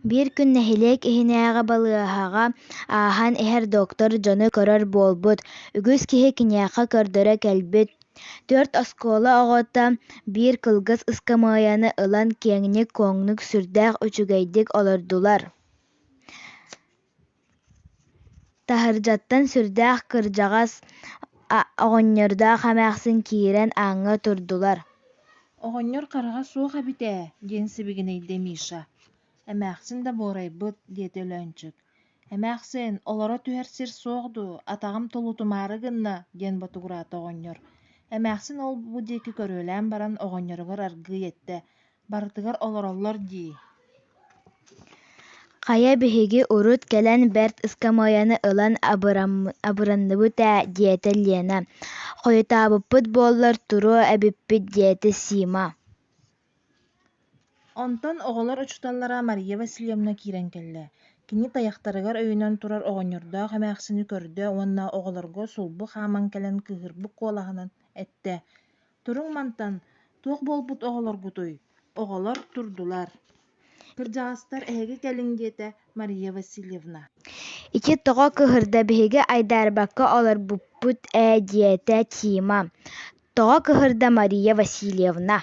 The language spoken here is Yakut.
Биир күн нэһилиэк иһинээҕи балыыһаҕа ааһан иһэр доктор дьону көрөр буолбут, үгүс киһи киниэхэ көрдөрө кэлбит. Түөрт оскуола оҕото биир кылгас ыскамыайаны ылан киэҥник-куоҥнук сүрдээх үчүгэйдик олордулар. Таһырдьаттан сүрдээх кырдьаҕас оҕонньордоох эмээхсин киирэн ааҥҥа турдулар. «Оҕонньор хараҕа суох эбит ээ» диэн сибигинэйдэ Миша. «Эмээхсин да буорайбыт» диэтэ Өлөөнчүк. «Эмээхсин, олоро түһэр сир суох дуу, атаҕым тулутумаары гынна» диэн ботугураата оҕонньор. Эмээхсин ол-бу диэки көрүөлээн баран оҕонньоругар аргыый эттэ: «Барытыгар олороллор дии» Хайа биһиги урут кэлэн бэрт ыскамыайаны ылан абыранныбыт ээ, диэтэ Лена, хойутаабыппыт буоллар туруо эбиппит диэтэ Сима. Онтон оҕолор учууталлара Мария Васильевна киирэн кэллэ. Кини тайахтарыгар өйөнөн турар оҕонньордоох эмээхсини көрдө уонна оҕолорго сулбу хааман кэлэн кыыһырбыт куолаһынан эттэ: «Туруҥ мантан, туох буолбут оҕолоргутуй?» Оҕолор турдулар. «Кырдьаҕастар, эһиги кэлиҥ» диэтэ Мария Васильевна. Ити тоҕо кыһырда биһиги айдаарбакка олорбуппут ээ диэтэ Тима. Тоҕо кыһырда Мария Васильевна?